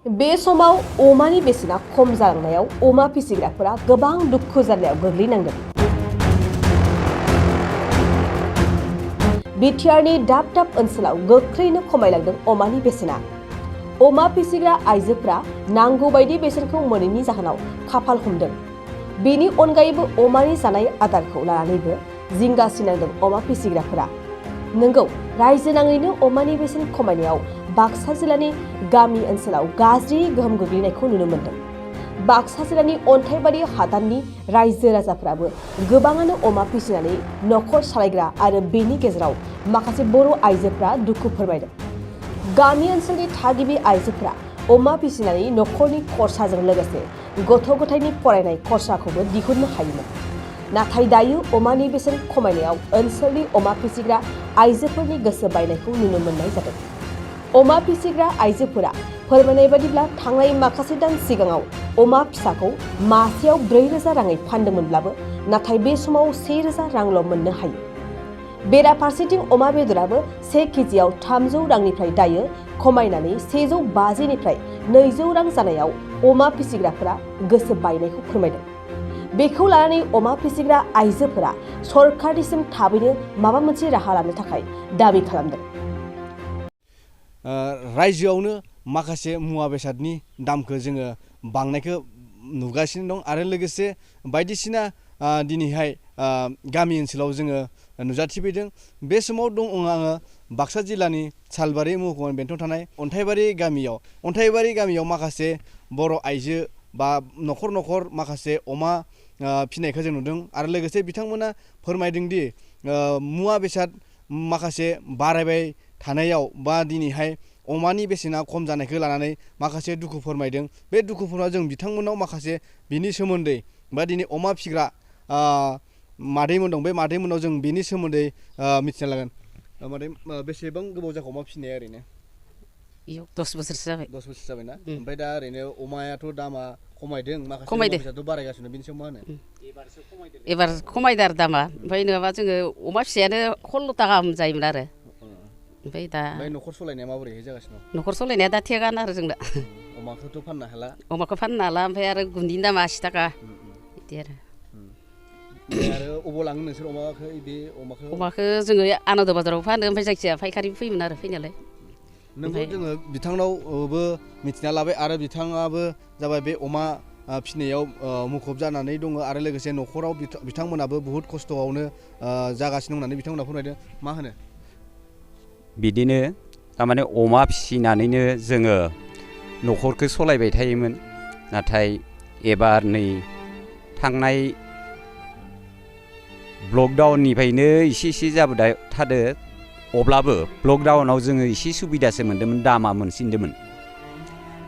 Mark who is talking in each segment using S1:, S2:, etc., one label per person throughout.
S1: बे समाव अमानि बेसेना खम जालांनायाव अमा फिसिग्राफोरा गोबां दुखु जारलायाव गोग्लैनांदों। बिटिआरनि दाब दाब ओनसोलाव गोख्रैनो खमायलांदों अमानि बेसेना। अमा फिसिग्रा आइजोफोरा नांगौ बायदि बेसेनखौ मोनैनि जाहोनाव खाफाल हमदों। बेनि अनगायैबो अमानि जानाय आदारखौ लानानैबो जिंगासिनांदों अमा फिसिग्राफोरा। नंगौ, रायजो नाङैनो अमानि बेसेन खमायनायाव बाक्सा जिल्लानि गामि ओनसोलाव गाज्रि गोहोम गोग्लैनायखौ नुनो मोन्दों। बाक्सा जिल्लानि अन्थाइबारि हादाननि रायजो राजाफोराबो गोबाङानो अमा फिसिनानै नखर सालायग्रा आरो बेनि गेजेराव माखासे बर' आइजोफोरा दुखु फोरमायदों। गामि ओनसोलनि थागिबि आइजोफोरा अमा फिसिनानै नखरनि खरसाजों लोगोसे गथ' गथायनि फरायनाय खरसाखौबो दिहुननो हायोमोन। नाथाय दायो अमानि बेसेन खमायनायाव ओनसोलनि अमा फिसिग्रा आइजोफोरनि गोसो बायनायखौ नुनो मोननाय जादों। अमा फिसिग्रा आइजोफोरा फोरमायनाय बादिब्ला थांनाय माखासे दान सिगाङाव अमा फिसाखौ मासेयाव 4,000 राङै फानदोंमोनब्लाबो नाथाय बे समाव 1,000 रांल' मोननो हायो। बेराफारसेथिं अमा बेदराबो 1 केजियाव 300 रांनिफ्राय दायो खमायनानै 150 निफ्राय 200 रां जानायाव अमा फिसिग्राफोरा गोसो बायनायखौ फोरमायदों। बेखौ लानानै अमा फिसिग्रा आइजोफोरा सरकारनिसिम थाबैनो माबा मोनसे राहा लानो थाखाय दाबि खालामदों।
S2: रायजोआवनो माखासे मुवा बेसादनि दामखौ जोङो बांनायखौ नुगासिनो दं आरो लोगोसे बायदिसिना दिनैहाय गामि ओनसोलाव जोङो नुजाथिफैदों। बे समाव दं आङो बाक्सा जिल्लानि सालबारि महकुमा बेंटन थानाय अन्थाइबारि गामियाव माखासे बर' आइजो बा नखर नखर माखासे अमा फिनायखौ जों नुदों आरो लोगोसे बिथांमोना फोरमायदोंदि मुवा बेसाद माखासे बारायबाय थानायाव बा दिनैहाय अमानि बेसेना खम जानायखौ लानानै माखासे दुखु फोरमायदों। बे दुखुफोराव जों बिथांमोनाव माखासे बिनि सोमोन्दै बा दिनै अमा फिग्रा मादैमोन दं, बे मादैमोनाव जों बिनि सोमोन्दै मिथिना लागोन। मादै, बेसेबां गोबाव जाखो अमा फिसिनाया ओरैनो?
S3: 10 बोसोरसो जाबाय।
S2: 10 बोसोर जाबायना? ओमफ्राय दा ओरैनो अमायाथ' दामा खमायदों, माखासे मुवा बेसादथ' बारायगासिनो, बिनि सायाव मा होनो?
S3: एबार खमायदों आरो दामा। ओमफ्राय नङाबा जोङो अमा फिसायानो 16 गाहाम जायोमोन आरो। ओमफ्राय
S2: न'खर सलायनाया माबोरैहाय जागासिनो दं?
S3: न'खर सलायनाया दा थिगानो आरो जोंना।
S2: अमाखौथ' फाननो हाला?
S3: अमाखौ फाननो हाला, ओमफ्राय आरो गुन्दैनि दामा 80 थाखा बिदि आरो।
S2: आरो अबाव लाङो नोंसोर अमाखौ?
S3: अमाखौ जोङो आनन्द बाजाराव फानो, ओमफ्राय जायखिजाया फायखारि फैयोमोन आरो फैनायालाय।
S2: नोंगौ, जोङो बिथांनावबो मिथिना लाबाय आरो बिथाङाबो जाबाय बे अमा फिसिनायाव मुखुब जानानै दङ आरो लोगोसे न'खराव बिथांमोनाबो बुहुत खस्थ'आवनो जागासिनो दं होननानै बिथांमोना फोरमायदों। मा होनो?
S4: बिदिनो थारमाने अमा फिसिनानैनो जोङो न'खरखौ सलायबाय थायोमोन। नाथाय एबार नै थांनाय लकडाउननिफ्रायनो एसे जाबोबाय थादो। अब्लाबो लकडाउनाव जोङो एसे सुबिदासो मोन्दोंमोन, दामा मोनसिनदोंमोन।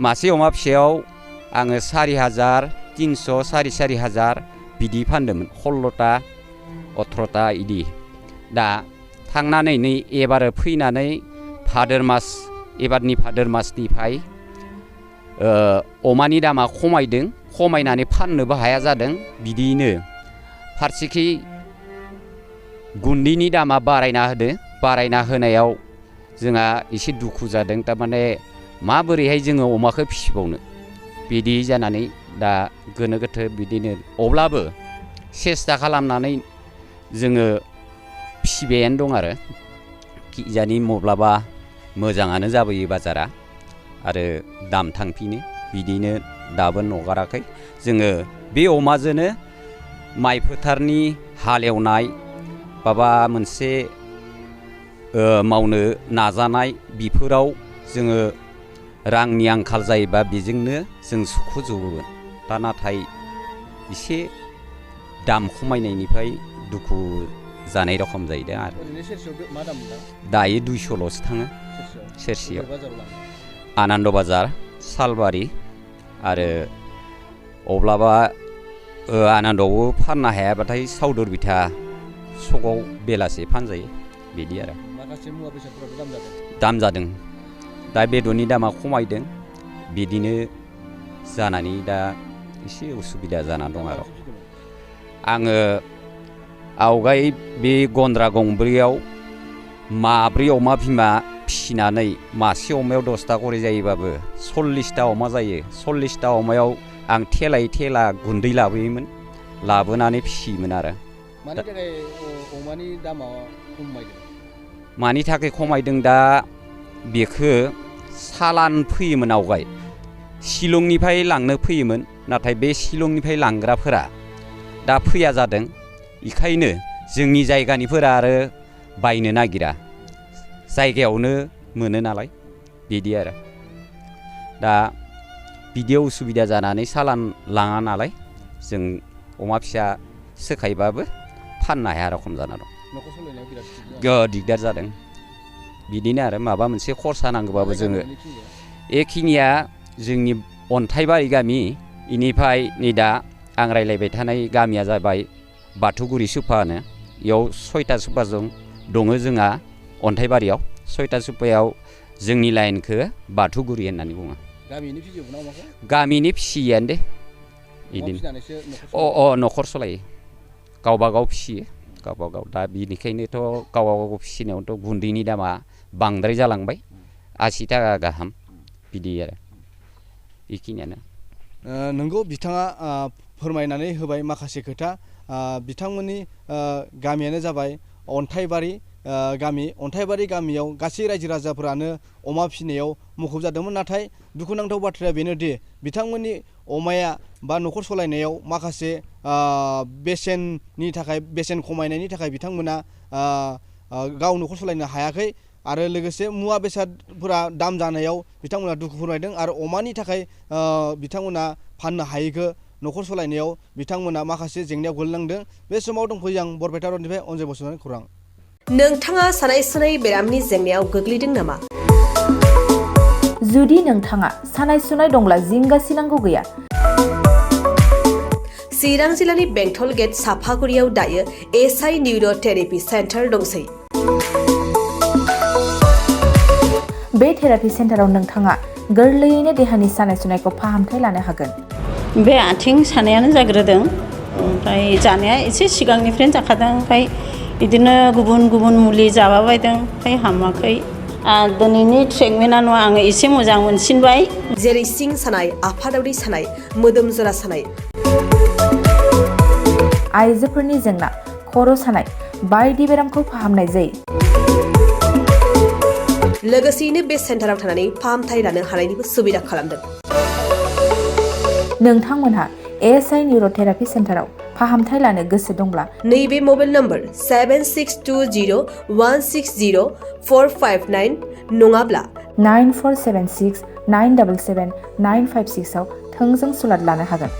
S4: मासे अमा फिसायाव आङो 4,000, 300, 4,000 बिदि फानदोंमोन। 16टा 18टा इदि। दा थांनानै नै एबार फैनानै एबारनि भाद्र मासनिफ्राय अमानि दामा खमायदों, खमायनानै फाननोबो हाया जादों। बिदियैनो फारसेखै गुन्दैनि दामा बारायना होनायाव जोंहा एसे दुखु जादों। थारमाने माबोरैहाय जोङो अमाखौ फिसिबावनो बिदि जानानै दा गोनो गोथो बिदिनो। अब्लाबो सेस्था खालामनानै जोङो फिसिबायानो दं आरो। किजानि मब्लाबा मोजाङानो जाबोयो बाजारा आरो दाम थांफिनो, बिदिनो दाबो नगाराखै। जोङो बे अमाजोंनो माइ फोथारनि हालेवनाय माबा मोनसे मावनो नाजानाय, बेफोराव जोङो रांनि आंखाल जायोबा बेजोंनो जों सुख'जोबोमोन। दा नाथाय एसे दाम खमायनायनिफ्राय दुखु जानाय रखम जाहैदों आरो। दायो 200ल'सो थाङो सेरसेयाव। आनन्द बाजार, सालबारि आरो अब्लाबा आनन्दआवबो फाननो हायाबाथाय सावदर बिथा सकाव बेलासे फानजायो बिदि आरो।
S2: माखासे मुवा बेसादफोराबो दाम जादों?
S4: दाम जादों। दा बेदरनि दामा खमायदों। बिदिनो जानानै दा एसे उसुबिदा जाना दं आरो। आङो आवगाय बे गन्द्रा गंब्रैयाव 4 अमा बिमा फिसिनानै मासे अमायाव 10टा करि जायोबाबो 40टा अमा जायो 40टा अमायाव आं थेलायै थेला गुन्दै लाबोयोमोन लाबोनानै फिसियोमोन आरो
S2: मानि थाखाय अमानि दामा खमायदों
S4: मानि थाखाय खमायदों दा बेखौ सालान फैयोमोन आवगाय शिलंनिफ्राय लांनो फैयोमोन नाथाय बे शिलंनिफ्राय लांग्राफोरा दा फैया जादों इखायनो जोंनि जायगानिफोरा आरो बायनो नागिरा जायगायावनो मोनो नालाय बिदि आरो दा बिदियाव उसुबिदा जानानै सालान लाङा नालाय जों अमा फिसा सोखायबाबो फाननो हाया रखम जाना दं
S2: न'खर सालायनायाव बिराद
S4: दिगदार जादों बिदिनो आरो माबा मोनसे खरसा नांगौबाबो जोङो एखिनिया जोंनि अन्थाइबारि गामि इनिफ्राय नै दा आं रायलायबाय थानाय गामिया जाबाय बाथौगुरि सुपा होनो इयाव 6टा सुपा दङ जोंहा अन्थाइबारियाव 6टा सुपायाव जोंनि लाइनखौ बाथौगुरि होननानै बुङो
S2: गामिनि फिसियोमोन ना अमाखौ
S4: गामिनि फिसियानो दे बिदिनो न'खर सलायो गावबा गाव फिसियो गावबा गाव दा बिनिखायनोथ' गावबा गाव फिसिनायावथ' गुन्दैनि दामा बांद्राय जालांबाय 80 थाखा गाहाम बिदि आरो बेखिनियानो
S2: नंगौ बिथाङा फोरमायनानै होबाय माखासे खोथा बिथांमोननि गामियानो जाबाय अन्थाइबारि गामि अन्थाइबारि गामियाव गासै रायजो राजाफोरानो अमा फिसिनायाव मुखुब जादोंमोन नाथाय दुखुनांथाव बाथ्राया बेनोदि बिथांमोननि अमाया बा न'खर सलायनायाव माखासे बेसेननि थाखाय बेसेन खमायनायनि थाखाय बिथांमोना गाव न'खर सलायनो हायाखै आरो लोगोसे मुवा बेसादफोरा दाम जानायाव बिथांमोना दुखु फोरमायदों आरो अमानि थाखाय बिथांमोना फाननो हायैखौ न'खर सलायनायाव बिथांमोना माखासे जेंनायाव गोलैनांदों बे समाव दंफैयो आं बरपेटा रडनिफ्राय अनजय बसुमतारी खौरां
S1: नोंथाङा सानाय सुनाय बेरामनि जेंनायाव गोग्लैदों नामा
S5: जुदि नोंथाङा सानाय सुनाय दंब्ला जिंगासिनांगौ गैया
S1: चिरां जिल्लानि बेंटल गेट साफागुरियाव दायो एसआइ निउर' थेरापि सेन्टार दंसै
S5: बे थेरापि सेन्टाराव नोंथाङा गोरलैयैनो देहानि सानाय सुनायखौ फाहामथाय लानो हागोन
S6: बे आथिं सानायानो जाग्रोदों ओमफ्राय जानाया एसे सिगांनिफ्रायनो जाखादों ओमफ्राय बिदिनो गुबुन गुबुन मुलि जाबाबायदों ओमफ्राय हामाखै दिनैनि ट्रिटमेन्टआनो आङो एसे मोजां मोनसिनबाय
S1: जेरै सिं सानाय आफादावरि सानाय मोदोम जरा सानाय
S5: आइजोफोरनि जेंना खर' सानाय बायदि बेरामखौ फाहामनाय जायो
S1: लोगोसेयैनो बे सेन्टाराव थानानै फाहामथाय लानो हानायनिबो सुबिदा खालामदों
S5: नोंथांमोनहा एएसआइ निउर' थेरापि सेन्टाराव फाहामथाय लानो गोसो दंब्ला
S1: नैबे मबाइल नम्बर 7620160459 नङाब्ला
S5: 9476977956 आव थोंजों सुलाद लानो हागोन